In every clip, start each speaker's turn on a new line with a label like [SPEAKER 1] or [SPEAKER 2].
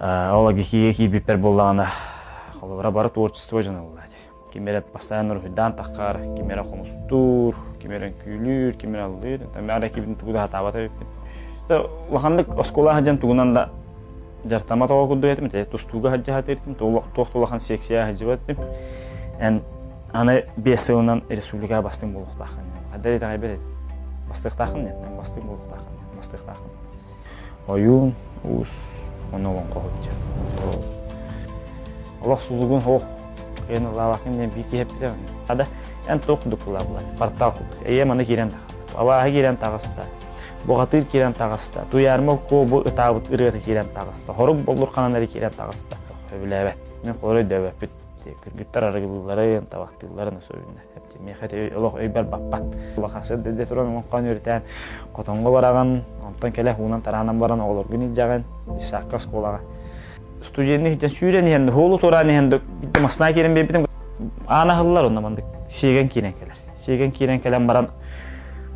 [SPEAKER 1] Ол АГИКИгэ киирбиппэр буоллаҕына, холобура бары творчество дьоно буолла дии. Ким эрэ постоянно уруһуйдаан таххар, ким эрэ хомустуур, ким эрэ үҥкүүлүүр, ким эрэ ыллыыр. Мин кибитин тугу да сатаабат эбиппин. Улаханнык оскуола сылдьан тугунан да дьартаммат оҕо курдук этим, тустууга сылдьа сатыыр этим, туох да улахан секция сылдьыбат этим. Эн аны 5 сылынан республикаҕа бастыҥ буолуохтааххын. Хайдах итэҕэйбэт этим. Бастыахтааххын диэн, бастыҥ буолуохтааххын, бастыахтааххын. Ойуун, уус уонна олоҥхоһут диэн. Олох сулугун ох кыайан ыллаабаккын диэн биир киһи эппитэ. Ада эн туох курдук ыллаабылар? Портал курдук. Эйэ маны киирэн таҕыста. Абааһы киирэн таҕыста. Бухатыыр киирэн таҕыста. Туйаарма куобу ытаабыт ырыата киирэн таҕыста. Хорук боллур ханан эрэ киирэн таҕыста. Сөбүлээбэт. Мин холоро өйдөөбөппүт. Кыргыттар арыгылыылларын, табахтыылларын особенно. Миэхэ ити олох өйбөр баппат. Улахан сырдырда туран олоҥхону үөрэтэн хотоҥҥо бараҕын, онтон кэлэ уунан тараанан баран оҕолоргун илдьэҕин, десакка оскуолаҕа. Студенник иһэн сүүрэн иһэн, хуолу тураан иһэн массына киирэн биэрбитим аан аһыллар онно маннык сиэгэн киирэн кэлэр. Сиэгэн киирэн кэлэн баран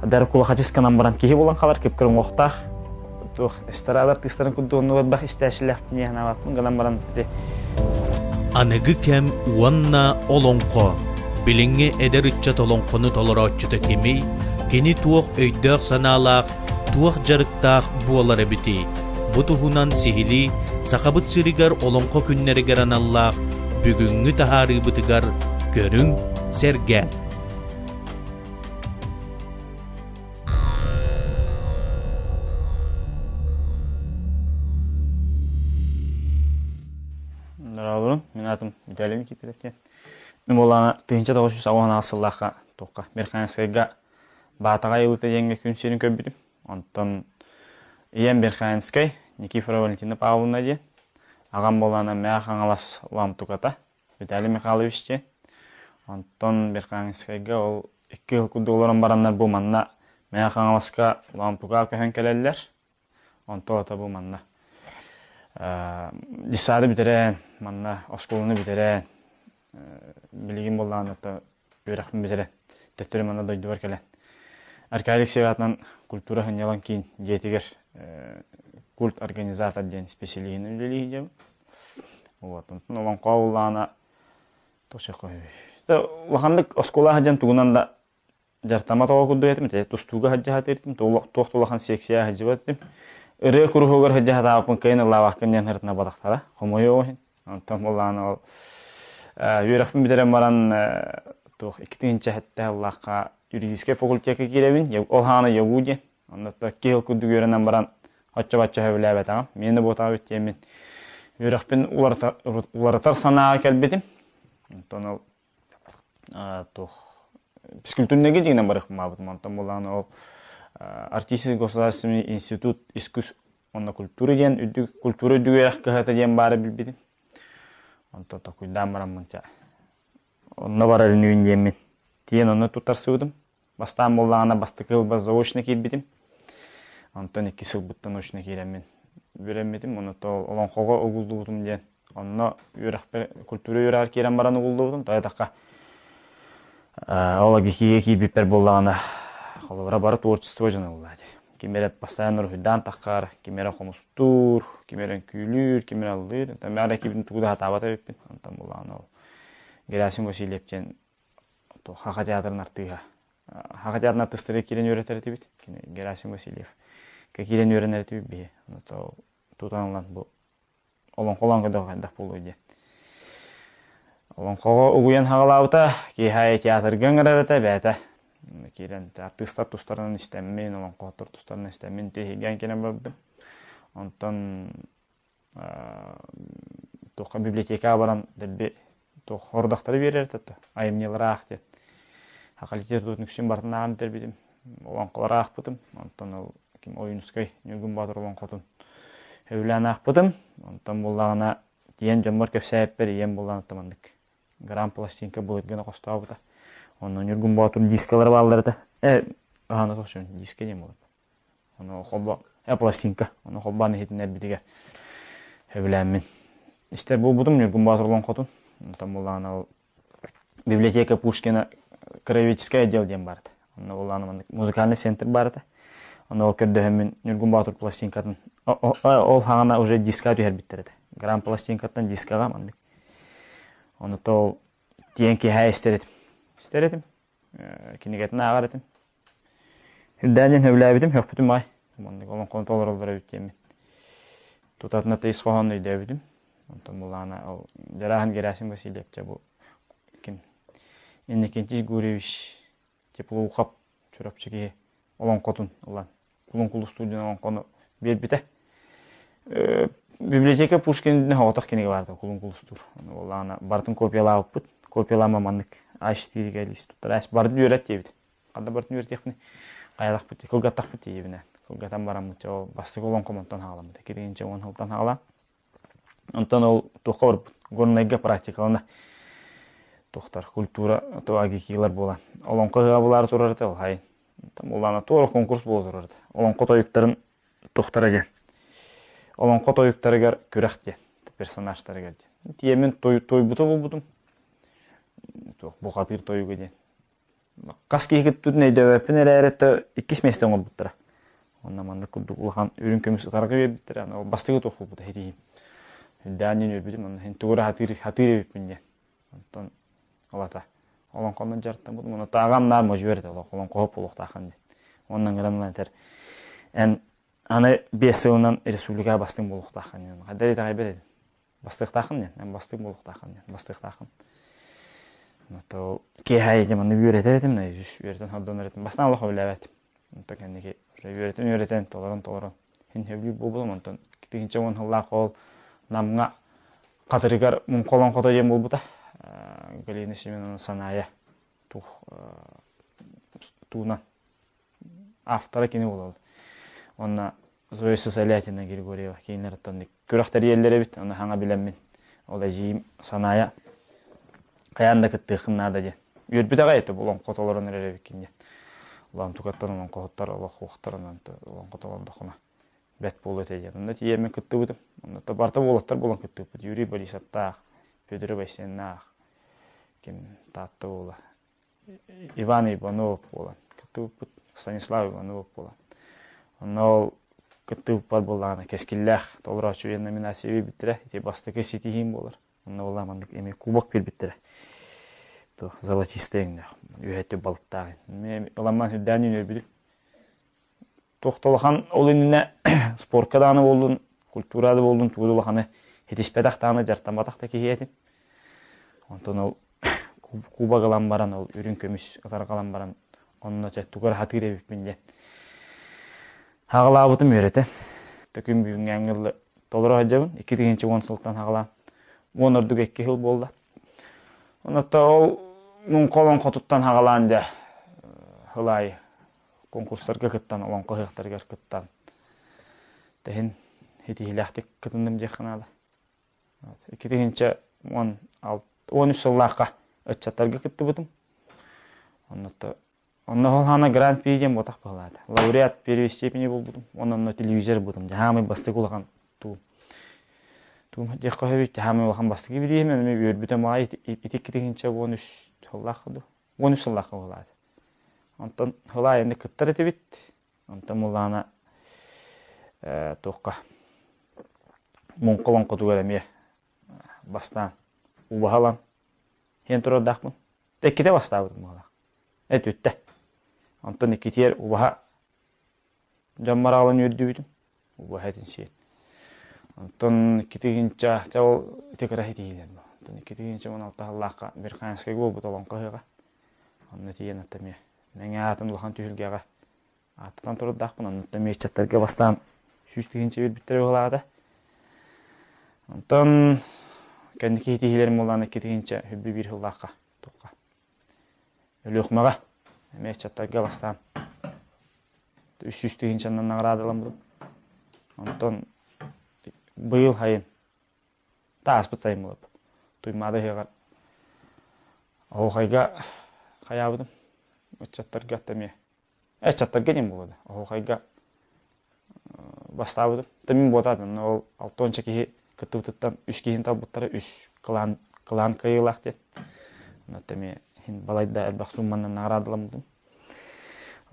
[SPEAKER 1] дар кулахачысканан баран киһи булан халар кып-кыр уҥуохтаах туох эстрада артыыстарын курдук оннук элбэх истээччилээхпин дии санаабаппын гынан баран ити
[SPEAKER 2] Аныгы кэм уонна олоҥхо. Билиҥҥи эдэр ыччат олоҥхону толорооччута кимий, кини туох өйдөөх-санаалаах, туох дьарыктаах буолар эбитий? Бу туһунан сиһилии Сахабыт сиригэр Олоҥхо күннэригэр аналлаах бүгүҥҥү таһаарыыбытыгар көрүҥ, сэргээҥ.
[SPEAKER 1] Здравствуйте, мин аатым Виталий Никифоров диэн. Мин буоллаҕына 1998 сыллаахха туохха Верхоянскайга Баатаҕай ылыта диэҥҥэ күн сирин көрбүтүм. Онтон ийэм Верхоянскай Никифорова Валентина Павловна диэн. Аҕам буоллаҕына Мэҥэ Хаҥалас Ламтуката Виталий Михайлович диэн. Онтон Верхоянскайга ол 2 сыл курдук олорон бараннар бу манна Мэҥэ Хаҥаласка Ламтука көһөн кэлэллэр. Онтон ата бу манна детсады бүтэрэн, манна оскуоланы бүтэрэн, билигин буоллаҕына үөрэхпин бүтэрэн, төттөрү манна дойдубар кэлэн Аркадий Алексеев аатынан культура сынньалаҥ киин дьиэтигэр культ организатор диэн специалиһинэн үлэлии сылдьабын. Вот, онтон олоҥхо буоллаҕына улаханнык оскуола сылдьан тугунан да дьартаммат оҕо курдук этим, тустууга сылдьа сатыыр этим, туох да улахан секция сылдьыбат этим. Ырыа куруһугар сылдьа сатаабыппын кыайан ыллаабаккын диэн ырытына хомойуох иһин. Онтон буоллаҕына ол үөрэхпин бүтэрэн баран туох 2007 сыллаахха юридическай факультекка киирэбин, ол хаана ЯГУ диэн. Онно 2 сыл курдук үөрэнэн баран оччо-бачча сөбүлээбэтэҕим. Миэнэ буотаҕа диэммин үөрэхпин уларытар санааҕа кэлбитим. Онтон ол туох физкультурнайга дьиҥинэн барыахпын Онтон буоллаҕына ол Артистический государственный институт искусств уонна культура диэн үрдүк культура үрдүк үөрэх кыһата диэн баара билбитим. Онтон токуйдаан бараммын ча онно барар инибин диэммин тиийэн онно туттарсыбытым. Бастаан буоллаҕына бастакы сылбар заочно киирбитим. Онтон икки сылбыттан очно киирэммин үөрэммитим. Онно олоҥхоҕо угуллубутум диэн. Онно үөрэхпэр культура үөрэҕэр киирэн баран угуллубутум. Тоҕо ол АГИКИгэ киирбиппэр буоллаҕына холобура бары творчество дьоно буолла дии. Ким эрэ постоянно уруһуйдаан таххар, ким эрэ хомустуур, ким эрэ үҥкүүлүүр, ким эрэ ыллыыр. Онтон мин арай тугу да сатаабат эбиппин. Онтон буоллаҕына ол Герасим Васильев диэн Хаха театрын артыыһа. Хаха театрын артыыстара киирэн үөрэтэр этибит. Кини Герасим Васильев. Киирэн үөрэнэр этибит биһи. Тутан ылан бу олоҥхолоон көрдөххө хайдах буолуой диэн. Олоҥхоҕо угуйан хаҕалаабыта, киэһэ театрга ыҥырар этэ, бэйэтэ киирэн артыыстар тустарынан истэммин, олоҥхоһуттар тустарынан истэммин тиһигэн кэлэн бардым. Онтон туохха библиотекаҕа баран дэлби туох хорудахтары биэрэр этэ айымньылары аах диэн саха литературатын үксүн барытын ааҕан бүтэрбитим олоҥхолору аахпытым онтон ол ким Ойуунускай Ньургун Боотур олоҥхотун сөбүлээн аахпытым онтон буоллаҕына тиийэн дьоммор кэпсээбиппэр ийэм буоллаҕына маннык грамм пластинка былыргыны хостообута онно Ньургун Боотур дискалара бааллар этэ э аһана диско диэн буолар Ону холбо пластинка, ону холбоон иһитиннэрбитигэр сөбүлээммин истэр буолбутум Ньургун Боотур олоҥхотун. Онтон буоллаҕына ол библиотека Пушкина краеведческай отдел диэн баар этэ. Онно буоллаҕына маннык музыкальный центр баар этэ. Ону ол көрдөһөммүн Ньургун Боотур пластинкатын ол хаҕана уже диска түһэрбиттэр этэ. Грамм пластинкаттан дискаҕа маннык. Ону то ол тиэн киэһэ истэр этим. Истэр этим. Кинигэтин ааҕар этим. Үрдээн диэн сөбүлээбитим, сөхпүтүм аҕай. Маннык олоҥхону толороллор эбит диэммин. Тутатына тыйыс хоһоон өйдөөбүтүм. Онтон булаана ол Дьарааһын Герасим Васильев дьэ бу ким Иннокентий Гурьевич Теплоухов Чурапчы киһи олоҥхотун ылан Кулун Кулустуу диэн олоҥхону биэрбитэ. Библиотека Пушкин соҕотох кинигэ баарда Кулун Кулустуур. Буоллаҕына барытын копиялаабыппыт. Копиялаама маннык А4-гэ лист туттар. Барытын үөрэт диэбит. Ханна барытын үөрэтиэхпиний? Хайалахпыт, кылгаттахпыт диибинэ. Кылгатан бараммыт, ол бастакы олоҥхом онтон хаҕаламмыта. Киригинчэ 10 сылтан хаҕалаан. Онтон ол туохха барбыт? Горнайга практикалана туохтар культура то агикилар буолан. Олоҥхо ыһыаҕа булаары турар этэ ол хайын. Улаана туора конкурс буола турар этэ. Олоҥхо тойуктарын туохтара диэн. Олоҥхо тойуктарыгар күрэх диэн персонажтарыгар диэн. Тиэмин тойбута булбутум. Туох бухатыыр тойуга диэн. Хас киһи кыттыбытын өйдөөбөппүн эрээри то иккис миэстэ оҥорбуттара. Онно маннык курдук улахан үрүҥ көмүс ытарга биэрбиттэрэ. Аны ол бастакы туох буолбута хитиһим. Үрдээн диэн үөрбүтүм. Онно иһин тугу эрэ хатыыр, хатыыр эбиппин диэн. Онтон олата. Олоҥхонон дьарыктаммытым. Онно тааҕам наар модьуйар этэ. Олоҥхоһуп буолуохтааххын диэн. Онно ыҥыран ылан этэр. Эн аны 5 сылынан республикаҕа бастыҥ буолуохтааххын диэн. Хайдах итэҕэйбэт этим. Бастыахтааххын диэн, эн бастыҥ буолуохтааххын диэн, бастыахтааххын. То киэһэ этим, аны үөрэтэр этим, үөрэтэн хордонор этим. Бастаан олох өбүлээбэт. Онтон кэнники уже үөрэтэн-үөрэтэн, толорон-толорон иһин сөбүлүүр буолбутум. Онтон 2010 сыллаах ол Намҥа Хатырыгар муҥха олоҥхото диэн буолбута. Галина Семеновна Санаайа туох туунан автора кини буолар. Онно Зоя Сысолятина Григорьева кинилэр оттон күрэх тэрийэллэр эбит, ону хаҥа билэммин. Ол эдьиийим Санаайа хайаан да кыттыаххын наада диэн. Үөрбүтэҕэ этэ бу олоҥхо толорон эрэр эбиккин диэн. Улахан тукаттан олоҥхоһуттар олох уохтар онон олоҥхо толордоххуна бэрт буолуо этэ диэн. Онно тиийэммин кыттыбытым. Онно барыта уолаттар буолан кыттыбыппыт. Юрий Борисовтаах, Федор Васеннаах, ким Таатта уола Иван Иванов буолан кыттыбыппыт, Станислав Иванов буолан. Онно ол кыттыбыппар буоллаҕына кэскиллээх толорооччу диэн номинация биэрбиттэрэ. Ити бастакы ситиһиим буолар. Онно буоллаҕына маннык эмиэ кубок биэрбиттэрэ. То золотистый өҥнөөх, үөһэттүү балыктаах. Мен ыламман үрдээн үөрбүтүм. Туох да улахан ол иннинэ спортка даҕаны буоллун, культура да буоллун тугу да улаханы ситиспэтэх даҕаны, дьарыктамматах да киһи этим. Онтон ол кубок ылан баран, ол үрүҥ көмүс ытарҕалан баран, онно чэ тугу эрэ сатыыр эбиппин диэн хаҕалаабытым үөрэтэн. Төкүн бүгүҥҥээҥҥэ дылы толоро сылдьабын. 2010 сылтан хаҕалаан. 10 ордук 2 сыл буолла. Онно ол муҥха олоҥхотуттан хаҕалаан дьэ сыл аайы конкурстарга кыттан, олоҥхо ыһыахтарыгар кыттан, тэһин ситиһиилээхтик кытынным диэххэ наада. 2013 сыллаахха ыччаттарга кыттыбытым. Онно ол хаана гран-при диэн буотах быһылаата. Лауреат первой степени буолбутум. Онно телевизор булбутум. Хаамай бастакы улахан туум. Туум диэххэ сөбүй, хаамай улахан бастакы бириэмэ, эми үөрбүтүм аҕай ити 2013 сыллаахха дуу. 13 сыллаахха быһылаата. Онтон сыл аайы кыттар этибит. Онтон Муллаана туохха муҥха олоҥхотугар эмиэ бастаан убаһа ылан иһэн турардаахпын. Иккитэ бастаабытым быһыылаах. Эт үттэ. Онтон иккитигэр убаһа дьоммор аҕалан үөрдүбүтүм. Убаһа этин сиэн. Онтон иккитигинчэ чэ ол ити кыра ситиһиилэр бу. Онтон иккитигинчэ 16 сыллаахха Верхоянскайга буолбут олоҥхо ыһыаҕа. Онно тиийэн оттон эмиэ Мэҥэ аатын улахан түһүлгэҕэ ааттатан турардаахпын. Оннуттан эмиэ ыччаттарга бастаан 100 000 биэрбиттэрэ быһыылаата. Онтон кэнники ситиһиилэрим буоллаҕына 2021 сыллаахха туохха Өлүөхүмэҕэ эмиэ ыччаттарга бастаан 300 тыһыынчанан наҕараадаламмытым. Онтон быйыл сайын тааспыт сайын буолар. Туймаада ыһыаҕар оһуохайга хайаабытым. Ыччаттарга эмиэ ыччаттарга диэн буолуо да оһуохайга бастаабытым. Мин буотаатым. Ол алтыонча киһи кыттыбытыттан үс киһини талбыттара үс кылаан кылаан кыайыылаах диэн. Онно эмиэ иһин балайда элбэх суумманан наҕараадаламмытым.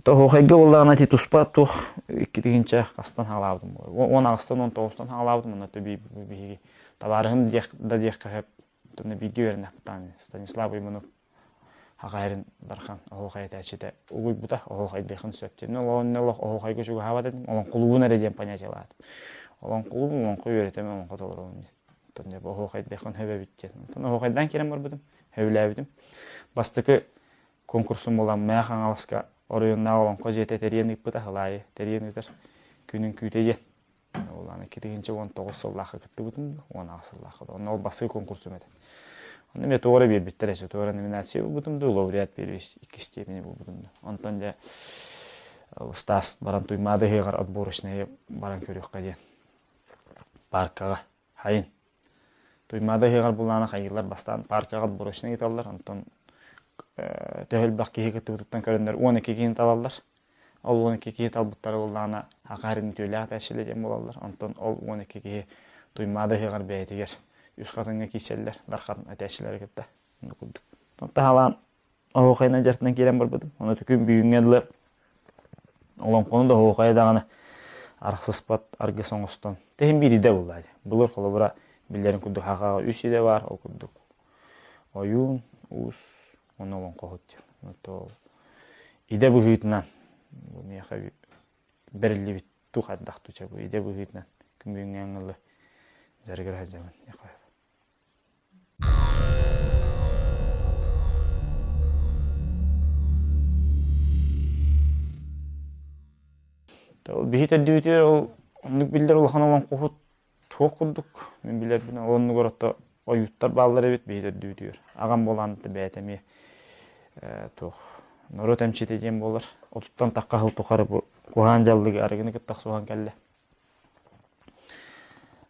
[SPEAKER 1] Оһуохайга буоллаҕына ити туспа туох иккитигинчэ хастан хаалаабытым 18-тан 19-тан хаалаабытым онно биһиги табаарыһым диэх да диэххэ сөп онно бииргэ үөрэнэхпит Станислав Уйманов хаҕайрын дархан оһуохай этээччитэ угуйбута оһуохайдыахын сөп диэн олоҕун олох оһуохайга чугаһаабат этим олоҥхолуубун эрэ диэн понятиелаатым олоҥхолуубун олоҥхо үөрэтэмин олоҥхо толоробун диэн оттон дьэ оһуохайдыахын сөп эбит диэн онтон оһуохайдаан киирэн барбытым сөбүлээбитим бастакы конкурсум буолан Мэҥэ Хаҥаласка оройуоннааҕы Олоҥхо дьиэтэ тэрийэн ыыппыта Аһылаайы тэрийэн ыытар күнүн күүтэ диэн. Ол аны 2019 сыллаахха кыттыбытым, 18 сыллаахха. Онно ол бастакы конкурсум этэ. Онно эмиэ туора биэрбиттэр эсэ, туора номинация булбутум дуу, лауреат первой иккис степени булбутум дуу. Онтон дьэ Стас баран Туймаада ыһыаҕар отборочнайы баран көрүөххэ диэн паркаҕа хайын Туймаада ыһыаҕар булаана хайыылар бастаан паркаҕа отборочнай ыыталлар, онтон төһө элбэх киһи кыттыбытыттан көрөннөр 12 киһини талаллар. Ол 12 киһи талбыттара буоллаҕына Аха Харин үтүөлээх этээччилэр диэн буолаллар. Онтон ол 12 киһи Туймаада ыһыаҕар бэйэтигэр үс хатыҥҥа киирсэллэр, Дархан этээччилэри кытта. Оннук курдук. Таһалаан оһуохайынан дьартынан киирэн барбытым. Ону күн бүгүҥҥэ дылы олоҥхону да оһуохайы даҕаны арахсыспат аргыс оҥостон. Тэһин биир идэ буолла дии. Былыр холобура биллэрин курдук хахаҕа үс идэ баар, ол курдук ойуун, уус уонна олоҥхоһут диэн. Онто идэ быһыытынан бу миэхэ бэриллибит туох хайдах туча бу идэ быһыытынан күн бүгүҥҥэ ылы дьарыгыра сылдьабын. Ол биһи төрдүбүтүгэр ол оннук биллэр улахан олоҥхоһут туох курдук мин билэрбин ол оннугар ото ойууттар бааллар эбит биһи төрдүбүтүгэр. Аҕам буолаан бэйэтэ эмиэ туох норуот эмчитэ диэн буолар. Отуттан тахха сыл тухары бу куһаан дьаллыгы арыгыны кытта охсуһан кэллэ.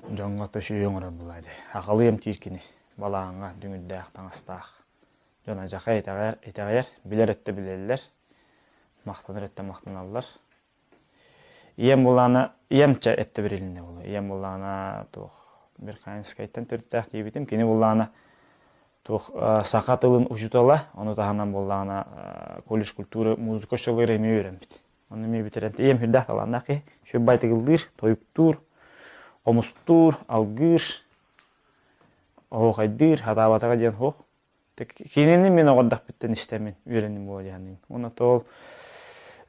[SPEAKER 1] Дьоҥҥо төсүү оҥорор буолаа дии. Аҕалыы эмтиир кини балааҥҥа дүҥүрдээх таҥастаах. Дьон адьака итэҕэйэр, итэҕэйэр, билэр өттө билэллэр, махтанар өттө махтаналлар. Ийэм булаана, ийэм чэ өттө бирилиннэ буолуо. Ийэм булаана туох Верхоянскайтан төрүттээх диэбитим. Кини буллаана туох саха тылын учуутала, ону таһынан буоллаҕына колледж культуры музыка школыгар эмиэ үөрэммит. Онно эмиэ бүтэрэн ийэм сүрдээх талааннаах киһи. Сүрбай тыгыллыыр, тойуктуур, хомустуур, алгыыр, оһуохайдыыр, хатаабатаҕа диэн суох. Кинини мин оҕордохпуттан истэммин үөрэнним буолуо диэн. Уонна ол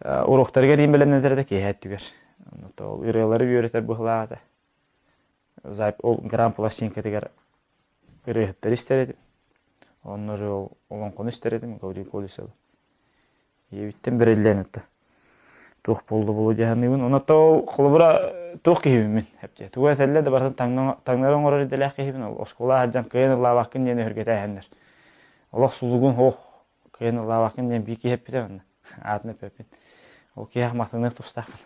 [SPEAKER 1] уруоктарыгар иин бэлэмнэтэр этэ киэһэ өттүгэр. Онно ол ырыалары үөрэтэр быһылаах этэ. Ол гран пластинкатыгар ырыаһыттары истэр этим. Онно же ол олоҥхону истэр этим Гаврил Колесовы. Ийэбиттэн бэриллэн ытта. Туох буолла буолуо дии саныыбын. Онон ол холобура туох киһибин мин эптиэ. Тугу этэллэр да барытын таҥнары оҥорор идэлээх киһибин. Ол оскуола сылдьан кыайан ыллаабаккын диэн өһүргэтээһиннэр. Олох сулугун суох кыайан ыллаабаккын диэн биир киһи эппитэ манна. Аатын эппэппин. Ол киһиэхэ махтаныах тустаахпын.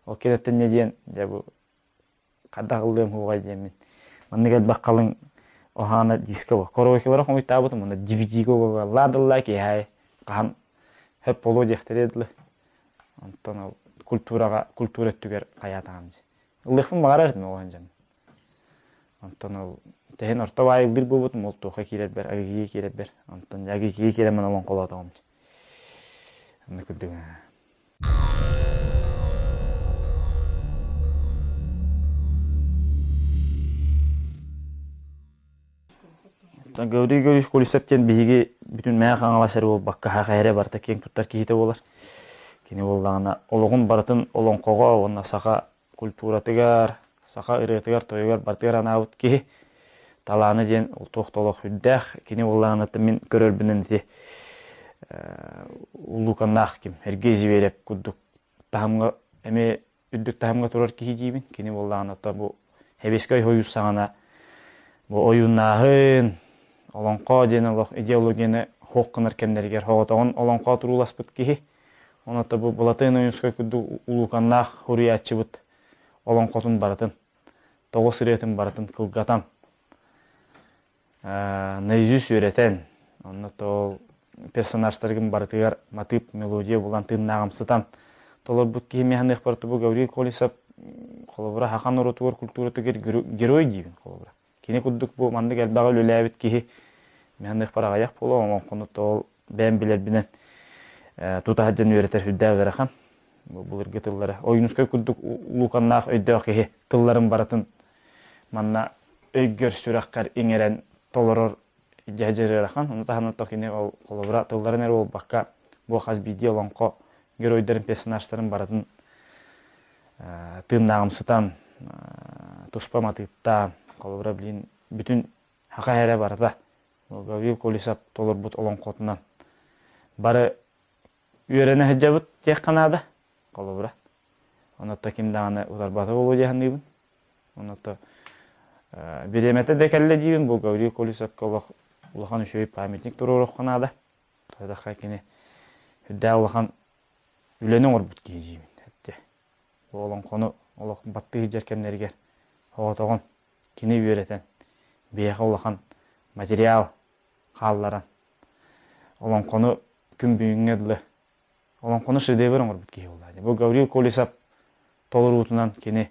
[SPEAKER 1] Ол кэнниттэн не диэн дьэ бу хайдах ыллыам суоҕай диэммин. Маннык элбэх халыҥ оһаана диска бу. Караокелара хомуйтаабытым уонна DVD-га угаллаа киэһэ хаһан хөп буолуо диэхтэрэ дылы. Онтон ол культураҕа культура өттүгэр хайаатаҕым дии. Ыллыахпын баҕарар этим ол дьон. Онтон ол тэһин орто баай ыллыыр буолбутум ол туохха киирэрбэр, АГИКИгэ киирэрбэр. Онтон АГИКИгэ киирэммин олоҥхолоотоҕум дии. Онно курдук Гаврил Георгиевич Колесов диэн биһиги бүтүн Мэҥэ Хаҥалас эрэ буолбакка саха эрэ барыта киэҥ туттар киһитэ буолар. Кини буоллаҕына олоҕун барытын олоҥхоҕо уонна саха культуратыгар, саха ырыатыгар-тойугар барытыгар анаабыт киһи. Талаана диэн туох да олох үрдээх. Кини буоллаҕына мин көрөрбүнэн ити улууканнаах ким Сергей Зверев курдук таһымҥа эмиэ үрдүк таһымҥа турар киһи диибин. Кини буоллаҕына бу Сэбиэскэй Сойуус саҕана бу ойууннааһын, олоҥхо диэн олох идеологияны суох гынар кэмнэригэр соҕотоҕун олоҥхо турууласпыт киһи. Онон бу Былатыан Ойуунскай курдук улууканнаах суруйааччыбыт олоҥхотун барытын, тоҕус ырыатын барытын кылгатан, наизусть үөрэтэн, онно ол персонажтаргын барытыгар матыып, мелодия булан тыыннааҕымсытан толорбут киһи миэхэ бу Гаврил Колесов холобура саха норуотугар культуратыгар герой диибин холобура. Кини курдук бу маннык элбэҕи үлэлээбит киһи миэхэ аҕыйах буолуо, олоҥхону ол бэйэм билэрбинэн. Тута сылдьан үөрэтэр сүрдээх ыарахан. Бу былыргы тыллары. Ойуунускай курдук улууканнаах өйдөөх киһи тылларын барытын манна өйгөр сүрэххэр иҥэрэн толорор дьэһдьэр ыарахан. Ону таһынан то кини ол холобура тылларын эрэ буолбакка бу хас биирдии олоҥхо геройдарын персонажтарын барытын тыыннааҕымсытан туспа матыыптаан холобура блин бүтүн хаха эрэ барыта Гаврил Колесов толорбут олоҥхотунан бары үөрэнэ сылдьабыт диэххэ наада холобура онуота ким даҕаны утарбата буолуо дии саныыбын онуота бириэмэтэ да кэллэ диибин бу Гаврил Колесовка олох улахан үчүгэй памятник туруоруохха наада тоҕо кини үрдээх улахан үлэни оҥорбут киһи диибин эттэ бу олоҥхону олох баттыы сылдьар кэмнэригэр оҕотоҕун кини үөрэтэн биһиэхэ улахан материал хаалларан олоҥхону күн бүгүҥҥэ дылы олоҥхону шедевр оҥорбут киһи буолла. Бу Гаврил Колесов толоруутунан кини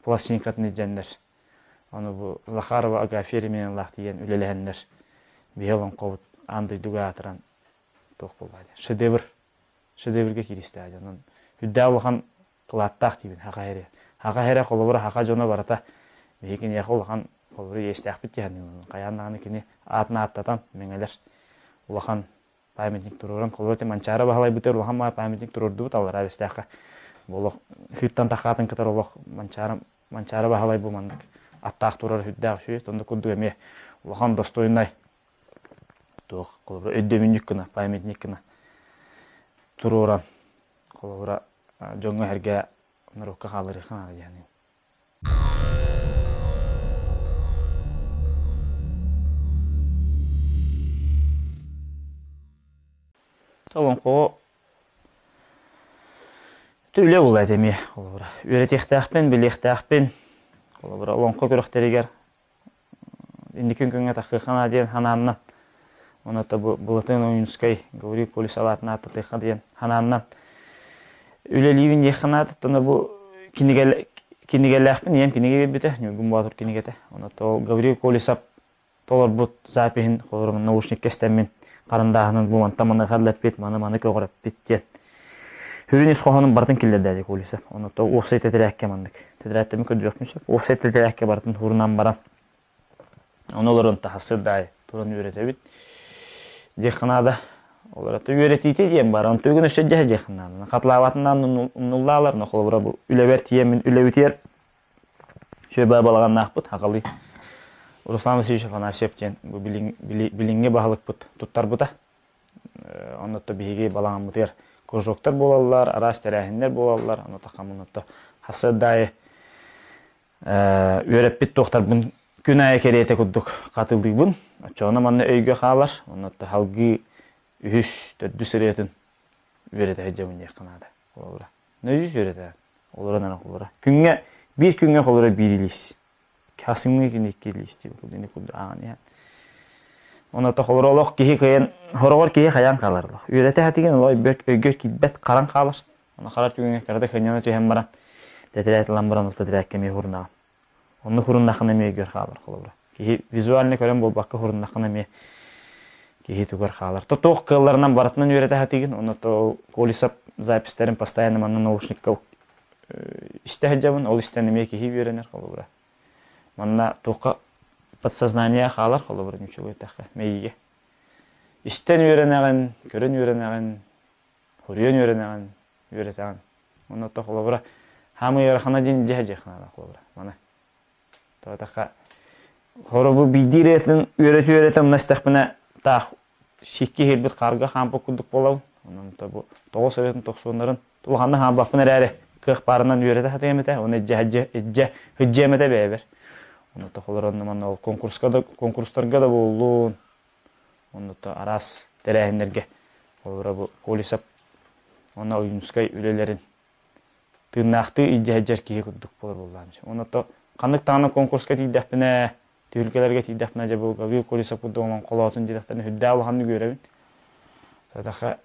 [SPEAKER 1] пластинкатын илдьэннэр ону бу Захарова Агафья Еремеевналаах тиийэн үлэлэһэннэр биһи олоҥхобут аан дойдуга аатыран туох буолла шедевр шедевргэ кииристэҕэ онон үрдээх улахан кылааттаах диибин хаха эрэ хаха эрэ холобура хаха дьоно барыта биһи киниэхэ улахан холобура иэстээхпит диэн хайаан даҕаны кини аатын ааттатан мэҥэлэр улахан памятник туруоран холобура Манчаары Баһылайбытыгар улахан баҕа памятник туруордубут аллараа Бэстээххэ бу олох хыыттан тахаатын кытары олох Манчаары Манчаары Баһылай бу маннык аттаах турар үрдээх үчүгэй онно курдук эмиэ улахан достойнай туох холобура өйдөбүнньүк гына памятник гына туруоран холобура дьоҥҥо-сэргэ норуокка хаалларыахха наада диэн Олоҥхоҕо үлэ буолла этэ эмиэ холобура үөрэтиэхтээхпин билиэхтээхпин холобура олоҥхо күрэхтэригэр инники күҥҥэ тахсыахха наада диэн санааннан уонна бу Былатыан Ойуунускай Гаврил Колесов аатын ааттатыахха диэн санааннан үлэлиибин диэххэ наада. Оттон бу кинигэлээхпин ийэм кинигэ биэрбитэ Ньургун Боотур кинигэтэ. Онон ол Гаврил Колесов толорбут запиһин холобура наушникка истэммин харандааһынын бу мантан маныаха элэппит, маны-маны көҕүрэппит диэн Сүрүн ис хоһоонун барытын киллэрдэ Колесов. Ону то уопсай тэтэрээккэ маннык. Тэтэрээттэрин көрдүөхпүн сөп. Уопсай тэтэрээккэ барытын хуурунан баран ону олорон таһассыр даай туран үөрэтэбит. Диэххэ наада. Олор үөрэтиитэ диэн бар. Онтон бүгүн өссө дьэһэ диэххэ наада. Хатылаабатынан умнуллаалар. Но холобура бу үлэбэр тиийэммин үлэбитигэр сүөбэ балаҕаннаахпыт хахалыы Руслан Васильевич Афанасьев диэн бу билиҥҥи баһылыкпыт туттарбыта. Онно биһиги балаҕаммытыгар кружоктар буолаллар, араас тэрээһиннэр буолаллар. Ону тахаммын хасыардаайы үөрэппит туохтарбын күн аайы кэриэтэ курдук хатылыыбын. Оччоҕуна манна өйгө хаалар. Онно салгыы үһүс, төрдүс ырыатын үөрэтэ сылдьабын диэххэ наада. Холобура. Нөйүс үөрэтэ. Олорон эрэ холобура. Күҥҥэ биир күҥҥэ холобура биир илиис. Хасыҥҥы күн икки илиис диэн курдук ааҕан иһэн. Онно холобура олох киһи кыайан хороҕор киһи хайаан хаалар олох. Үөрэтэ сатыгын олох өйгөр киирбэт харан хаалар. Ону харар түгэҥҥэ кырата кынньана түһэн баран тэтэрээт ылан баран ол тэтэрээккэ эмиэ хуруннаҕын. Онно хуруннаххына эмиэ өйгөр хаалар холобура. Киһи визуально көрөн буолбакка хуруннаххына эмиэ киһи тугар хаалар. То туох кыалларынан барытынан үөрэтэ сатыгын. Онно то Колесов записьтарын постоянно манна наушникка истэ сылдьабын, ол истэн эмиэ киһи үөрэнэр холобура. Манна туохха подсознание хаалар холобура ньучулуй эттэххэ мэйиигэ. Истэн үөрэнэҕин, көрөн үөрэнэҕин, хоруйан үөрэнэҕин, үөрэтэҕин. Онно то холобура хаамый ыарахана диэн дьиэ дьиэ ханаала холобура. Мана. Тоотахха хоробу биирдии ырыатын үөрэтэ-үөрэтэ умна истэхпинэ таах сикки иһирбит хаарга хаампыт курдук буолабын. Онон бу тоҕус ырыатын тохсуоннарын улаханнык хаампаппын эрээри кыах баарынан үөрэтэ сатыам этэ. Оны ижже ижже ижжиэм этэ бэйэбэр. Онно тохолор манна ол конкурска да конкурстарга да буоллун. Онно араас тэрээһиннэргэ холобура бу Колесов уонна Ойуунускай үлэлэрин тыыннаахтыы илдьэ сылдьар киһи курдук буолар буоллаҕым. Онно то ханнык даҕаны конкурска тиийдэхпинэ, түһүлгэлэргэ тиийдэхпинэ дьэ бу Гаврил Колесов курдук олоҥхолоотун диэтэхтэринэ сүрдээх улаханнык үөрэбин. Сатаха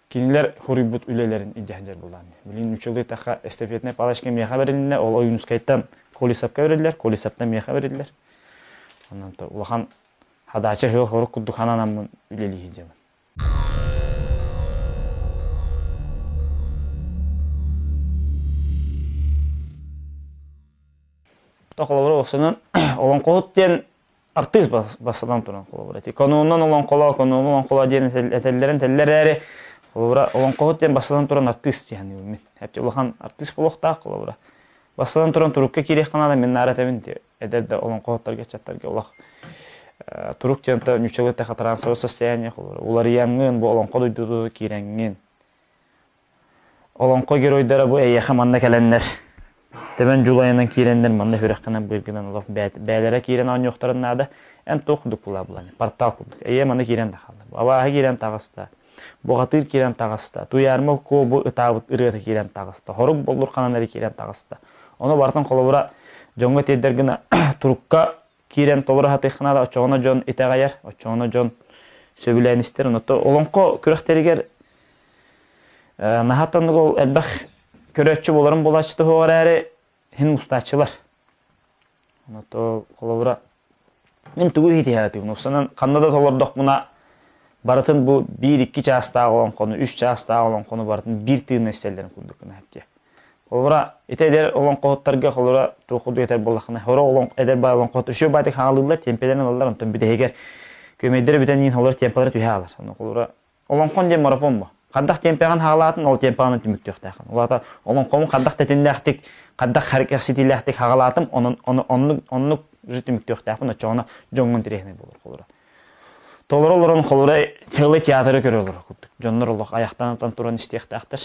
[SPEAKER 1] кинилэр суруйбут үлэлэрин илдьэ сылдьар буоллаҕым. Билигин нууччалыы эттэххэ эстафетная палочка миэхэ бэрилиннэ, ол Ойуунускайтан Колесовка бэриллэр, Колесовтан миэхэ бэриллэр. Онон улахан хадаача ыһыах хорук курдук хананаммын үлэлии сылдьабын. То холобура осунан олоҥхоһут диэн артыыс бастатан туран холобура. Ити канонунан олоҥхолоо, канонун олоҥхолоо диэн этэллэрин этэллэр эрээри, холобура олоҥхоһут диэн бастатан туран артыыс диэн мин. Эпти улахан артыыс буолуохтаах холобура. Бастатан туран турукка киириэххэ наада мин наара этэбин эдэр да олоҥхоһуттарга ыччаттарга олох турук диэн ньуччалыы трансовое состояние холобура уларыйаҥҥын бу олоҥхо дойдуту киирэҥҥин Олоҥхо геройдара бу эйиэхэ манна кэлэннэр, тэбэн дьулайынан киирэннэр манна үрэххинэн быыргынан олох бэйэлэрэ киирэн оонньуохтарын наада. Эн туох курдук булаабылан портал курдук. Эйиэ манна киирэн да хаалла. Абааһы киирэн таҕыста. Бухатыыр киирэн таҕыста. Туйаарма куо бу ытаабыт ырыата киирэн таҕыста. Хорук боллур ханан эрэ киирэн таҕыста. Ону барытын холобура дьоҥҥо тиэрдэр гына турукка киирэн толоро сатыахха наада. Оччоҕуна дьон итэҕэйэр, оччоҕуна дьон сөбүлээн истэр. Онно олоҥхо күрэхтэригэр наһаа оннук ол элбэх көрөөччү буоларын буолааччы туһугар эрээри иһин мустааччылар. Онно холобура мин тугу иһитиһээтигин упсанан ханна да толордохпуна барытын бу биир-икки чаастаах олоҥхону, үс чаастаах олоҥхону барытын биир тыынна истэллэрин курдук гына иһиттиэ. Холобура, ити эдэр олоҥхоһуттарга холобура туох курдук этэр буоллаххына, хоро олоҥ эдэр баай олоҥхоһут үчүгэй баайдык хаалыыллар, темпелэрин ылаллар, онтон бүтэһигэр көмөйдөрө бүтэн иин холор темпалара түһэ аалар. Ону холобура олоҥхон диэн марафон бу. Хардах темпэҕин хаалаатын, ол темпаҕынан түмүктүөхтээххин. Ол аата олоҥхому хардах тэтимнээхтик, хардах кэхситиилээхтик хаалаатым, онон оннук оннук уже түмүктүөхтээхпин, оччоҕуна дьоҥҥун интэриэһинэй буолар холобура. Толору олорон холобура целый театры көрө олорор курдук. Дьоннор олох аяхтан туран истиэхтээхтэр.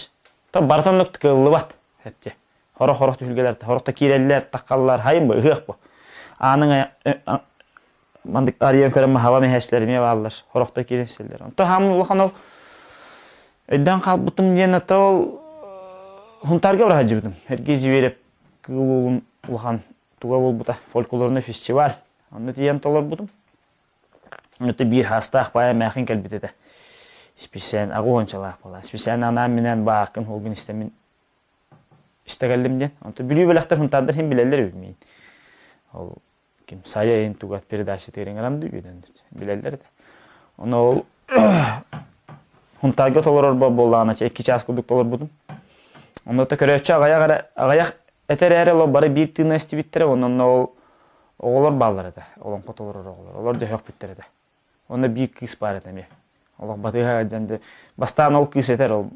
[SPEAKER 1] То барытын оннук кыаллыбат эпти. Хорох-хорох түһүлгэлэр, хорохто киирэллэр, таххаллар, хайын бу, ыһыах бу. Ааның мандык арыйан көрөн маһаба мэһэслэр эмиэ бааллар, хорохто киирэн силлэр. Онто хаамын улахан ол өйдөөн хаалбытым диэн ата ол Хунтаарга бара сылдьыбытым. Эргий Зверев кыыл уолун улахан туга буолбута, фольклорный фестиваль. Онно тиийэн толорбутум. Это биир хаастаах баайа эмээхин кэлбит этэ. Исписээн аҕыс уончалаах буолла. Исписээн анаан-минээн бааккын холгун истэммин истэ кэллим диэн. Онтон Бүлүү бэлэхтэр Хунтаардар иһин билэллэр эбит миин. Ол ким Сайа иһин тугат передача тыырыҥыран дүү билэллэр этэ. Ону ол Хунтаарга толорор буоллаҕына 2 чаас курдук толорбутум. Онно көрөөччү аҕыйах эрэ аҕыйах этэр эрэ ол бары биир тыына истибиттэрэ онон ол оҕолор бааллар этэ, олоҥхо толорор оҕолор. Олор дөһөхпүттэр этэ. Онно биир кыыс баар этэ эмиэ. Олох батыһа дьэн бастаан ол кыыс этэр ол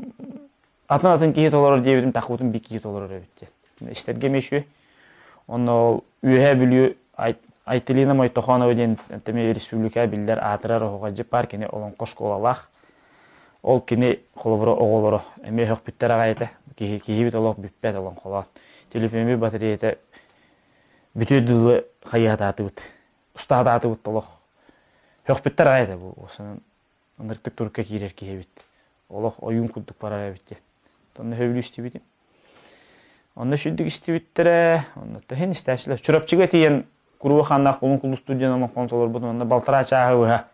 [SPEAKER 1] атын-атын киһи толорор диэбитим тахыбытым биир киһи толорор эбит диэн. Истэргэ эмиэ үчүгэй. Онно ол Үөһээ Бүлүү Айтылина Мойтохонова диэн эмиэ республика биллэр аатырар оһуохайдьыт баар кини олоҥхо школалаах. Ол кини холобура оҕолоро эмиэ өһөхпүттэр аҕай этэ. Киһи киһибит олох бүппэт олоҥхолоон. Телефонбут батареята бүтүөр дылы хайыһатаатыбыт. Устаатаатыбыт олох. Һөхпүттэр аҕай этэ бу. Осунан ынырыктык турукка киирэр киһи эбит. Олох ойуун курдук барар эбит диэн. Онно сөбүлүү истибитим. Онно сүрдүк истибиттэрэ, онно иһин истээччилэр. Чурапчыга тиийэн Куруба хааннаах кулун кулустуу диэн олоҥхону толорбутум. Онно балтараа чааһы быһа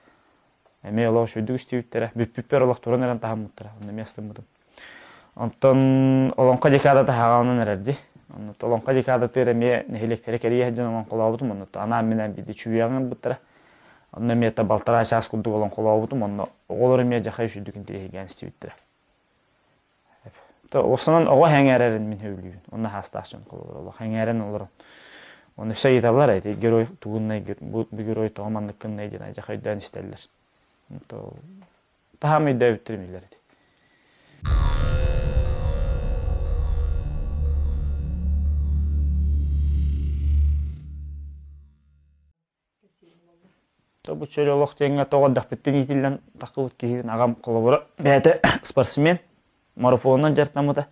[SPEAKER 1] эмиэ олох сүрдүк истибиттэрэ. Бүппүппэр олох туран эрэн таһыммыттара. Онно эмиэ астыммытым. Онтон Олоҥхо декадата хааланан эрэрди. Онно Олоҥхо декадатыгар эмиэ нэһилиэктэри кэрийэ сылдьан олоҥхолообутум. Онно анаан-минээн биирдэ чүүйэҕин ылбыттара. Онно эмиэ балтараа чаас курдук олоҥхолообутум. Онно оҕолор эмиэ дьахай үчүгдүк интэриэһиргээн истибиттэрэ. Осонон оҕо сэҥээрэрин мин сөбүлүүбүн. Онно хаастаах дьон холобур олох сэҥээрэн олорон. Оны өссө ыйыталлар эти герой тугуннай бу герой тоҕо манныккыннай диэн дьахай өйдөөн истэллэр. Таһаам өйдөөбүттэрин билэр ити. Бу чөл олох диэҥҥэ тоҕо эрдэхпиттэн иитиллэн таххыбыт киһибин аҕам холобура бэйэтэ спортсмен, марафонунан дьарыктаммыта.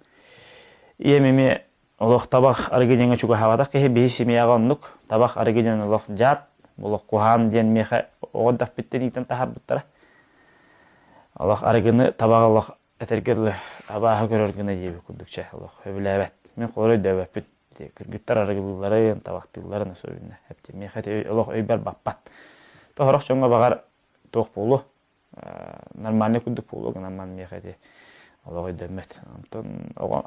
[SPEAKER 1] Ийэм эмиэ олох табах арыгы диэҥҥэ чугаһаабатах киһи, биһи семьяҕа оннук табах арыгы диэн олох дьаат, олох куһаан диэн миэхэ оҕо эрдэхпиттэн иитэн таһаарбыттара. Олох арыгыны табаҕы олох этэргэ дылы абааһы көрөр гына диэбит курдук чэ олох сөбүлээбэт. Мин холоро өйдөөбөппүн. Кыргыттар арыгылыылларын, табахтыылларын особенно. Эптэ миэхэ ити олох өйбөр баппат. Тоһорох дьоҥҥо баҕар туох буолуо, нормальный курдук буолуо гынан ман миэхэ ити олох өйдөммөт. Онтон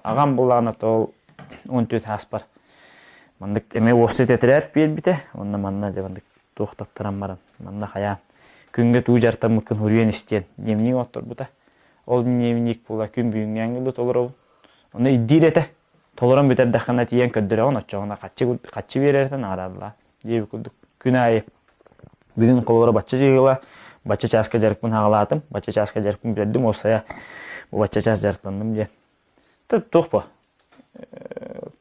[SPEAKER 1] аҕам буллаҕына то 14 ааспар маннык эмиэ уопсай тэтэрээт биэрбитэ. Онно манна дьэ маннык туох таттаран баран манна хайаан күҥҥэ туу дьартаммыккын хуруйан истиэн дневник отторбута. Ол дневник була күн бүгүҥҥээҥҥи толоробун. Ону ирдиир этэ. Толорон бүтэрдэххинэ тиийэн көрдөрөҕүн, оччоҕуна хаччы хаччы биэрэртэн наҕараадалаа диэбит курдук. Күн аайы бүгүн холобура бачча дьыала, бачча чааска дьарыкпын хаҕалаатым, бачча чааска дьарыкпын бүтэрдим, уопсайа бу бачча чаас дьарыктанным диэн. Туох бу?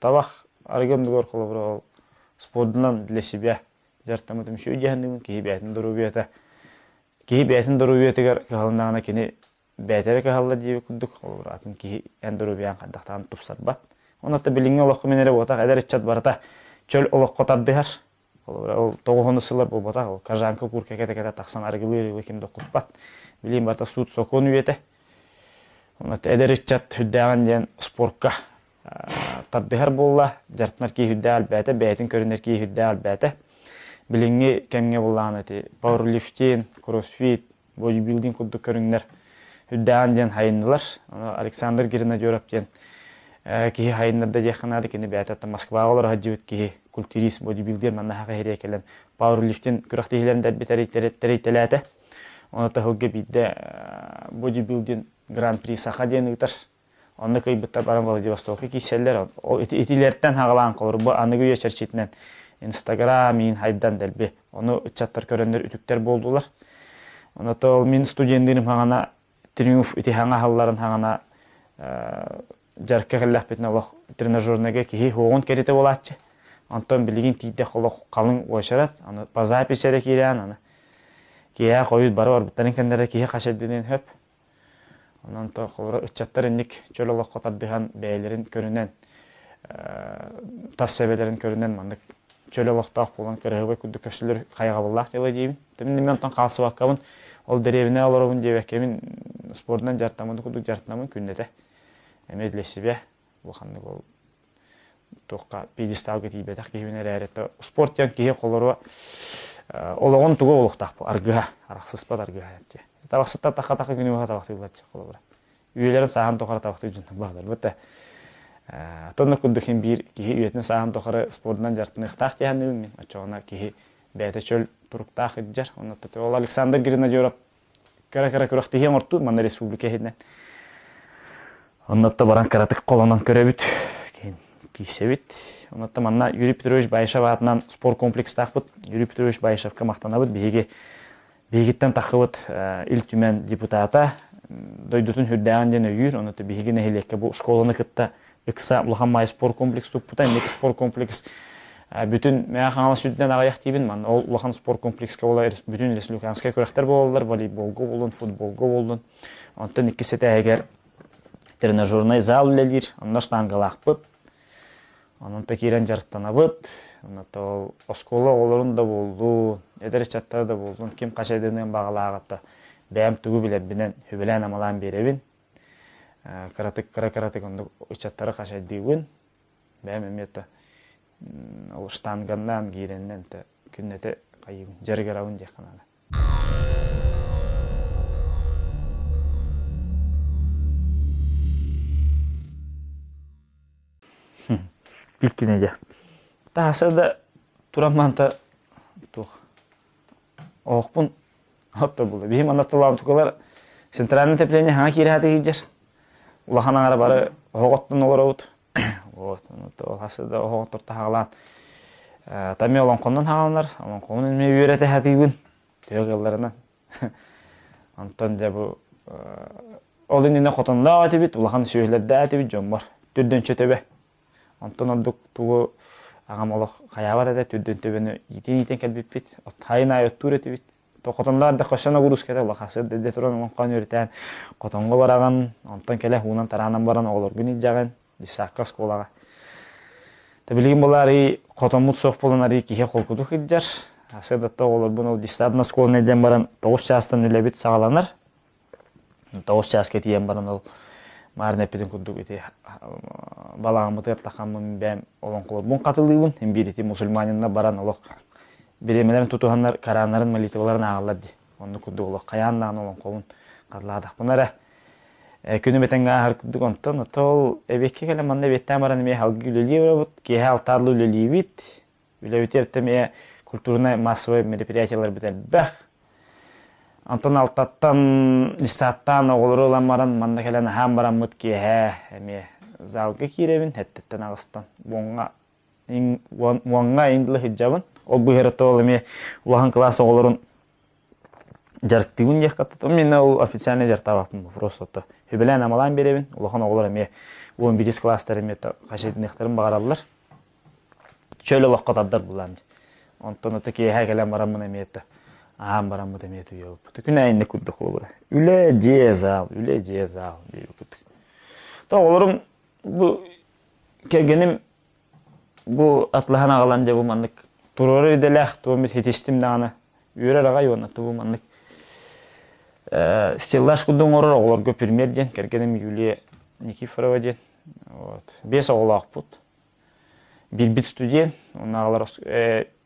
[SPEAKER 1] Табах арыгы оннугар холобура ол спордунан для себя дьарыктаммытым үчүгэй дьаһанныыбын киһи бэйэтин доруобуйата киһи бэйэтин доруобуйатыгар кыһалыннаҕына кини бэйэтэ эрэ кыһаллар диэбит курдук холобура атын киһи эн доруобуйаҕын хайдахтаан тупсарбат онон билиҥҥи олоххо мин эрэ буотах эдэр ыччат барыта чөл олоххо тардыһар холобура ол тоҕуһуну сыллар буолбатах ол кожанка курка кэтэ-кэтэ тахсан арыгылыыр ыалы ким да куспат билигин барыта суут сокуон үйэтэ онон эдэр ыччат сүрдээҕин диэн спорка тардыһар буолла, дьарыктанар киһи үрдээх элбээтэ, бэйэтин көрүнэр киһи үрдээх элбээтэ. Билиҥҥи кэмҥэ буллаҕына ити пауэрлифтинг, кроссфит, бодибилдинг курдук көрүҥнэр үрдээҕин диэн хайыннылар. Александр Гренадеров диэн киһи хайыннарда диэххэ наада, кини бэйэтэ Москваҕа олоро сылдьыбыт киһи, культурист, бодибилдер манна саха иһириэ кэлэн пауэрлифтинг күрэхтэһиилэрин дэлби тэрийтэлээтэ. Оны тыһылга биирдэ бодибилдинг гран-при Саха диэн ыытар. Онно кыайбыттар баран Владивостокка киирсэллэр. Ол итилэртэн хаҕалаан холор бу аныгы үйэ чэрчитинэн Инстаграм иин хайдан дэлби. Ону ыччаттар көрөннөр үтүктэр буолдулар. Оното ол мин студенныырым хаҥана Триумф ити хаҥа аһалларын хаҥана дьарыкка кэллэхпитинэ олох тренажерныйга киһи уоҕун кэритэ буолааччы. Онтон билигин тиийдэх олох халыҥ уочарат, аны по записи эрэ киирээн, аны киэһэ хойут бары барбыттарын кэннэрэ киһи хас эрдинин хөп. Онон холобура ыччаттар инник чөл олоххо тардыһан бэйэлэрин көрүнэн тас сэбэлэрин көрүнэн маннык чөл олохтоох буолан кыраһыабай курдук көстөлөр хайҕабыллаах дьыала диибин. Мин мен онтон хаалсыбаккабын ол дэриэбинэ олоробун диэбэккэбин спордунан дьарыктаммын курдук дьарыктанабын күннэтэ. Эмиэ для себя улаханнык ол туохха пьедесталга тиийбэтэх киһибин эрээри спорт диэн киһи холоруо олоҕун тугу олохтоох аргыһа арахсыспат аргыһа диэн табахсыттар тахха тахха күнү быһа табахтыыллар холобура үйэлэрин сааһын тухары табахтыыр дьоннор бааллар бу тонна курдук хин биир киһи үйэтин сааһын тухары спордунан дьарыктаныахтаах диэхэннибин мин оччоҕуна киһи бэйэтэ чөл туруктаах илдьэр онно ол Александр Гренадеров кыра-кыра күрэхтэһии оҥортуур манна республика иһинэн. Оннотто баран кыратык холонон көрөбүт, киирсэбит. Оннотто манна Юрий Петрович Баишев аатынан спорт комплекстаахпыт. Юрий Петрович Баишевка махтанабыт. Биһиги биһигиттэн таххыбыт Ил Түмэн депутата дойдутун үрдээҕин диэн өйүүр. Оннотто биһиги нэһилиэккэ бу школаны кытта ыкса улахан маай спорт комплекс туппута. Инники спорт комплекс бүтүн Мэҥэ Хаҥалас үрдүнэн аҕыйах диибин. Манна ол улахан спорт комплекска буола бүтүн республиканскай күрэхтэр буолаллар, волейболга буоллун, футболга буоллун. Онтон иккис этээһигэр тренажернай зал үлэлиир, онно штангалаахпыт. Онон та киирэн дьарыктанабыт. Онно ол оскуола оҕолорун да буоллун, эдэр ыччаттары да буоллун, ким хачайданыан баҕалааҕыта бэйэм тугу билэрбинэн сүбэлээн-амалаан биэрэбин. Кыратык кыра-кыратык оннук ыччаттары хачайдыыбын. Бэйэм эмиэ да ол штанганнаан киирэннэн күннэтэ хайыыбын дьарыгырабын диэххэ наада. Иккине дьэ. Тааса да туран манта туох оһохпун отто була. Биһим анатталаабыт тукалар центральное отопление хаҥа киирэ сатыыр Улахан аҥара бары оһох оттон олоробут. Вот, ол хасы да оһох оттор таһаҕалаан Тами олоҥхоннон хааланар, олоҥхобун эмиэ үөрэтэ сатыыбын, төһө кыалларынан. Онтон дьэ бу ол иннинэ хотонноох этибит, улахан сүөһүлэрдээх этибит дьоммор. Түрдүнчэ төбө. Онтон ордук тугу аҕам олох хайаабат этэ, түрдүн төбөнү иитин-иитин кэлбиппит. Хайын аайы оттуур этибит. Хотонноох эрдэ хөссө нагрузката улахасы дэдэ туран олоҥхоон үөрэтэн хотоҥҥо бараҕын, онтон кэлэ уунан тараанан баран оҕолоргун илдьэҕин, десакка оскуолаҕа. Та билигин була арый хотоммут суох буолан арый киһи холкутук илдьэр. Сырдатта оҕолорбун ол десадна оскуоланы илдьэн баран 9 чаастан үлэбит саҕаланар. 9 чааска тиийэн баран ол маарын эппитин курдук ити балаҕаммытыгар тахаммын бэйэм олоҥхолорбун хатылыыбын. Биир ити мусульманинна баран олох бириэмэлэрин тутуһаннар Кораннарын молитваларын ааҕаллар дии. Оннук курдук олох хайаан даҕаны олоҥхобун хатылаатахпына эрэ күнүм этэҥҥэ ааһар курдук онтон отол эбиэккэ кэлэн манна эбиэттээн баран эмиэ салгыы үлэлии барабыт киэһэ алтаарлы үлэлиибит үлэбитигэр эмиэ культурнай массовай мероприятиеларбыт элбэх онтон алтаттан десаттаан оҕолору ылан баран манна кэлэн аһаан бараммыт киэһэ эмиэ Залга киирэбин, эттэттэн аҕыстан. Уоҥҥа уоҥҥа иҥ дылы сылдьабын. Ол быһыарата ол эмиэ улахан кылаас оҕолорун дьарыктыыбын диэх хаттатым. Мин ол официально дьарыктаабаппын просто то сүбэлээн-амалаан биэрэбин. Улахан оҕолор эмиэ 11 кылаастар эмиэ хачайдыныахтарын баҕараллар. Чөл олоххо тардар булаан. Онтон ото киэһэ кэлэн бараммын эмиэ аһаан бараммыт эмиэ туйуобут. Күн аайы инник курдук холобура. Үлэ, дьиэ, зал, үлэ, дьиэ, зал диэбит. То оҕолорум бу кэргэним бу атлаһан аҕалан дьэ бу маннык туруорар идэлээх туом ситистим даҕаны үөрэр аҕай уонна бу маннык стеллаж курдук оҥорор оҕолорго пример диэн кэргэним Юлия Никифорова диэн вот биэс оҕолоохпут билбит студент оннааҕылар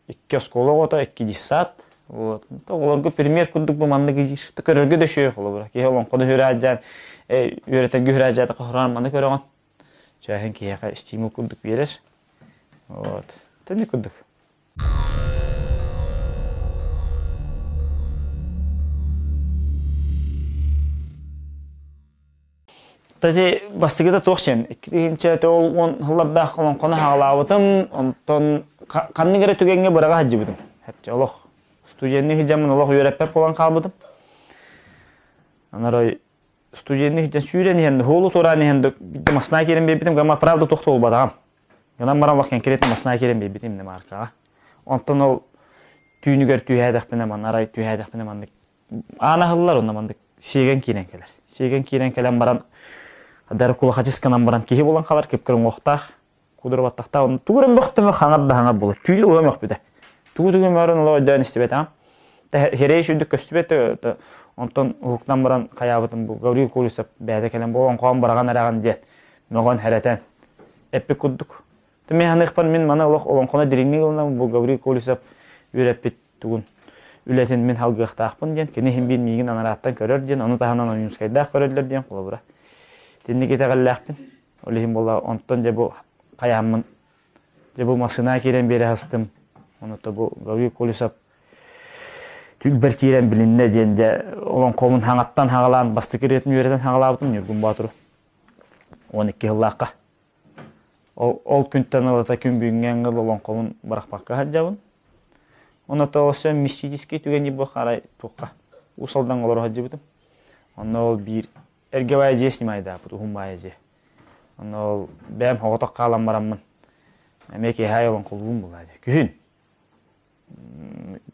[SPEAKER 1] икки оскуола оҕото икки детсад вот оҕолорго пример курдук бу маннык көрөргө да үчүгэй холобура киһи олоҥхону үһүрээдьээн үөрэтэргэ үһүрээдьээтэ хоһураан маны көрөҕүн Чээһин киһиэхэ стимул курдук биэрэр. Вот. Тэнник курдук. Тати бастыгыта туох чен иккитинче ол он хыллардаах олоҥхону хаалаабытым, онтон ханнык эрэ түгэҥҥэ быраҕа сылдьыбытым. Хепче олох студенный сылдьаммын олох үөрэппэт буолан хаалбытым. Анарой студенный сылдьан сүүрэн иһэн, хуолу туораан иһэн биирдэ массыына киирэн биэрбитим, гама правда туох да буолбатаҕым. Гынан баран олох конкретно массыына киирэн биэрбитим иннэ мааркаҕа. Онтон ол түүнүгэр түһээтэхпинэ манна арай түһээтэхпинэ маннык аан аһыллар онно маннык сиэгэн киирэн кэлэр. Сиэгэн киирэн кэлэн баран дар кулахачысканан баран киһи буолан хаалар кып-кыр уҥуохтаах кудура баттахтаах онно тугу эрэ мөхтөмө хаҥар да хаҥар буолар түүл уһа мөхпүтэ тугу тугу мөөрөн олох өйдөөн истибэтэҕим Херей сүрдүк көстүбэт онтон уһуктан баран хайаабытым бу Гаврил Колесов бэйэтэ кэлэн бу оҥхоон быраҕан эрэҕин диэн мөҕөн хэрэтэн эппит курдук мин ханыахпар мин маны олох олоҥхону дириҥник ылынабын бу Гаврил Колесов үөрэппит тугун үлэтин мин халгыахтаахпын диэн кини иһин биир миигин анарааттан көрөр диэн ону таһынан Ойуунскайдаах көрөллөр диэн холобура итинник итэҕэллээхпин ол иһин буолла онтон дьэ бу хайааммын дьэ бу массыына киирэн биэрэ састым ону бу Гаврил Колесов түлбэр киирэн билиннэ диэн дьэ олоҥхобун хаҥаттан хаҕалаан бастакы ырыатын үөрэтэн хаҕалаабытым Ньургун Боотуру 12 сыллаахха Ол, ол күнтэн ылата күн бүгүҥҥэ ангыл олоҥхобун бырахпакка сылдьабын. Онно тоҕус мистическэй түгэни бу арай туохха Уус Алдаҥҥа олоро сылдьыбытым. Онно ол биир эргэ баайа дьиэ снимайдааппыт, уһун баайа дьиэ. Онно ол бэйэм соҕотох хаалан бараммын эмиэ киэһэ олоҥхолуум буолаа дии. Күһүн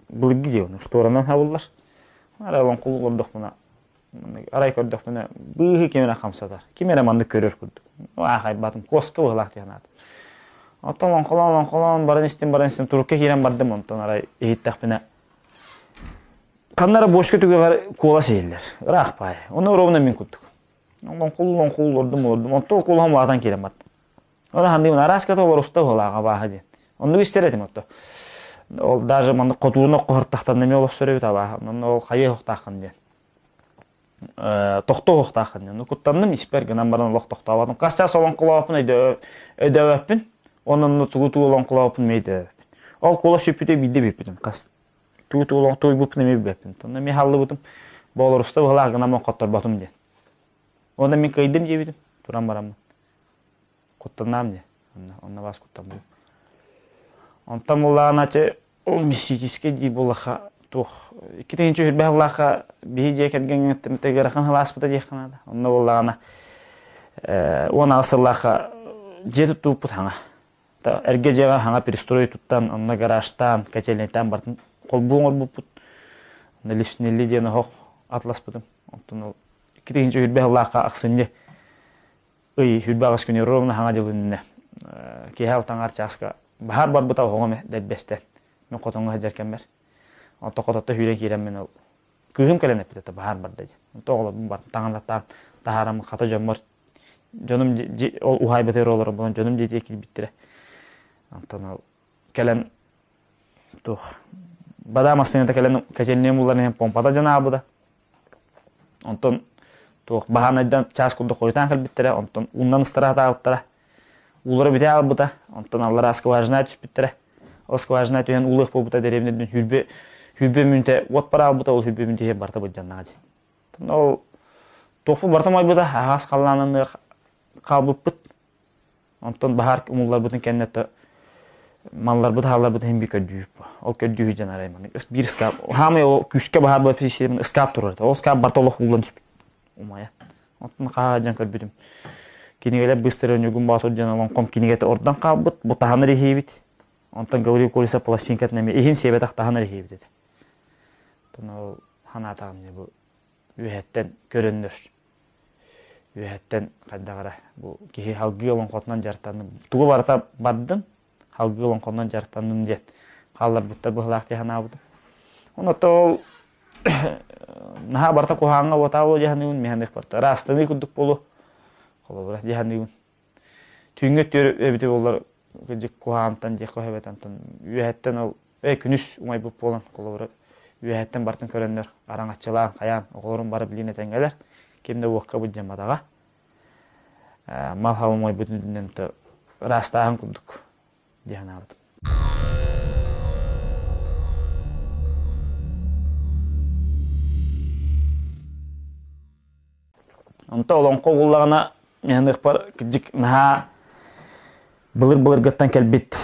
[SPEAKER 1] былыргы дьиэ ону шторанан хабыллар. Арай олоҥхолуу олордохпуна арай көрдөхпүнэ быыһы ким эрэ хамсатар, ким эрэ маннык көрөр курдук. Аахайбатым, куоска быһыылаах дии санаатым. Оттон олоҥхолоон олоҥхолоон баран истим баран истим турукка киирэн бардым онтон арай иһиттэхпинэ ханна эрэ бочка түгэҕэр куолас иһиллэр. Ыраах баайы. Ону ровно мин курдук. Олоҥхолуу олоҥхолуу олордум олордум. Онтон куолаһым улаатан киирэн бардым. Оны хандыыбын арааската олоруста быһылааҕа абааһы диэн. Оннук истэр этим отто. Ол даже маннык хотууну оккоһортахтан эмиэ олохсор эбит абааһы. Онно ол хайа уохтааххын диэн. Тохтоо уохтааххын диэн. Ну куттанным испэр гынан баран олох тохтооботум. Хас чаас олоҥхолооппун өйдөөбөппүн. Онон тугу тугу олоҥхолооппун өйдөөбөппүн. Ол куола сүппүтэ биирдэ бүппүтүм. Хас тугу тугу олоҥхтуйбуппун эмиэ билбэппин. Онно эмиэ халлыбытым. Боолоруста быһылаах гынан хотторботум диэн. Онно мин кыайдым диэбитим. Туран бараммын. Куттанаам дии. Онно, онно баас куттаммытым. Онтон буллаҕына чэ ол мистическэй дии буоллахха туох икки тыһыынча сүүрбэ сыллаахха биһи дьиэ кэргэҥҥэ ыарахан сылааспыта диэххэ наада. Онно буоллаҕына 18 сыллаахха дьиэ туттубуппут хаҥа. Эргэ дьиэҕэ хаҥа перестрой туттан, онно гаражтаан, котельнайтаан бартын холбуу оҥорбуппут. Нелли диэн оһох атласпытым. Онтон ол 2025 сыллаахха ахсынньы ый 28 күнү ровно хаҥа дьыл иннинэ киэһэ алтаҥар чааска баһаар барбыта оһоҕум дэлбэстэн мин хотоҥҥо сылдьар кэммэр онто хототто сүүрэн киирэн мин ол кыыһым кэлэн эппит этэ баһаар барда диэн онто оҕолорбун бардым таҥалаттаан таһаарам хата дьоммор дьонум ол уһаайбатыгар олорор буолан дьонум дьиэтигэр киирбиттэрэ онтон ол кэлэн туох бадаа массыыната кэлэн котельнайым буллан иһэн помпата дьанаабыта Онтон туох баһаанайдан чаас курдук хойутаан кэлбиттэрэ, онтон уунан ыстараатаабыттара. Уулара бүтэ аалбыта, онтон аллараа скважина түспүттэрэ. Ол скважина түһэн уулуох буолбута дэриэбинэдин сүүрбэ сүүрбэ мүнүүтэ уот бара аалбыта, ол сүүрбэ мүнүүтэ иһэ барыта былдьаннаҕа дии. Ол туохпут барыта умайбыта, аһаҕас халлаанын хаалбыппыт. Онтон баһаар умулларбытын кэннэ то малларбыт хаалларбыт иһин би көрдүүп. Ол көрдүүһү дьон арай маннык биир ыскаап. Хаамай ол күүскэ баһаар буолар ыскаап турар. Ол ыскаап барыта олох ууллан түспүт. Умайа. Онтон хаа дьон көрбүтүм. Кинигэлэр быстары Ньургун Боотур диэн олоҥхом кинигэтэ ордон хаалбыт. Бу таһанар иһиибит. Онтон Гаврил Колесов пластинкатын эмиэ иһин сиэбэтэх таһанар иһиибит этэ. Онтон ол ханаатаҕым дьэ бу үөһэттэн көрөннөр үөһэттэн хайдах эрэ бу киһи халгыы олоҥхотунан дьарыктанным тугу барыта бардым халгыы олоҥхонон дьарыктанным диэн хаалларбыттар быһылаах дии санаабытым. Онон ол наһаа барыта куһааҥҥа уотаабы дии саныыбын миһаныах барыта ыраастаныы курдук буолуо холобура дии саныыбын. Түүҥҥү өттүгэр эбитэ буоллар кырдьык куһаантан диэххэ сөп онтон үөһэттэн ол күнүс умайбыт буолан холобура үөһэттэн барытын көрөннөр араҥаччылаан хайаан оҕолорум бары билин этэҥҥэлэр ким да уокка былдьамматаҕа мал-хал умайбыт үрдүнэн ыраастааһын курдук дии санаабытым. Онто олоҥхо угуллаҕына миһаныахпар кырдьык наһаа былыр-былыргыттан кэлбит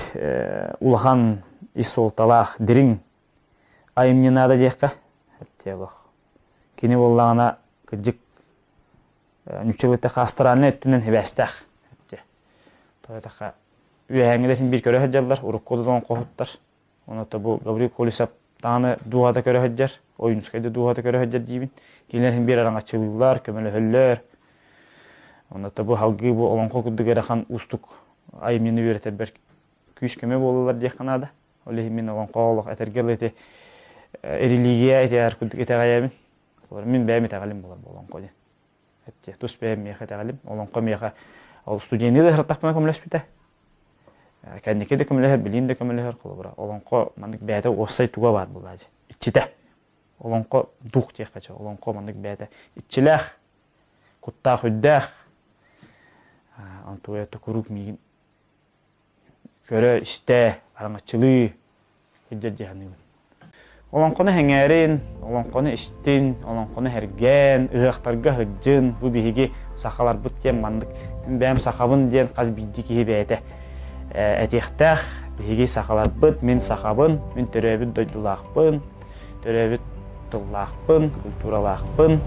[SPEAKER 1] улахан ис суолталаах дириҥ айымньы наада диэххэ олох. Кини буоллаҕына кырдьык ньуччалыыта хаастарааннай өттүнэн сибээстээх. Тоҕо диэтэххэ үөһээҥҥилэр син биир көрө сылдьаллар, урукку олоҥхоһуттар. Онон бу Гаврил Колесов даҕаны дууһата көрө сылдьар, Ойуунускай да дууһата көрө сылдьар диибин. Кинилэр син биир араҥаччылыыллар, көмөлөһөллөр. Онон бу салгыы бу олоҥхо курдук ыарахан уустук айымньыны үөрэтэрбэр күүс-көмө буолаллар диэххэ наада. Ол иһин мин олоҥхо олох этэргэ дылы ити религия итээр курдук итэҕэйэбин. Мин бэйэм итэҕэлим буолар бу олоҥхо диэн. Тус бэйэм миэхэ итэҕэлим. Олоҥхо миэхэ ол студенныы да сырыттахпына көмөлөспүтэ. Кэнники да көмөлөһөр, билиин да көмөлөһөр. Холобура, олоҥхо маннык бэйэтэ уоссай туга баар буолааччы. Иччитэ. Олоҥхо дух диэххэ чэ. Олоҥхо маннык бэйэтэ иччилээх, куттаах үрдээх. Онтуга куруук миигин көрө-истэ, араҥаччылыы сылдьар дии саныыбын. Олоҥхону сэҥээрин, олоҥхону истин, олоҥхону сэргээн, ыһыахтарга сылдьын, бу биһиги сахаларбыт диэн маннык мин бэйэм сахабын диэн хас биирдии киһи бэйэтэ этиэхтээх. Биһиги сахаларбыт, мин сахабын, мин төрөөбүт дойдулаахпын, төрөөбүт тыллаахпын, культуралаахпын.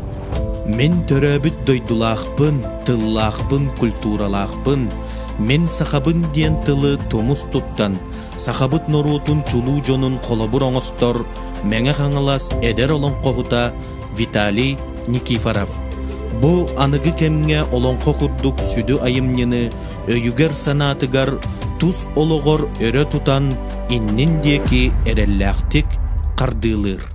[SPEAKER 2] Мин төрөөбүт дойдулаахпын, тыллаахпын, культуралаахпын. Мин сахабын диэн тылы тумус туттан, сахабыт норуотун чулуу дьонун холобур оҥостор Мэҥэ Хаҥалас эдэр олоҥхоһута Виталий Никифоров. Бу аныгы кэмҥэ олоҥхо курдук сүдү айымньыны өйүгэр-санаатыгар тус олоҕор өрө тутан иннин диэки эрэллээхтик хардыылыыр.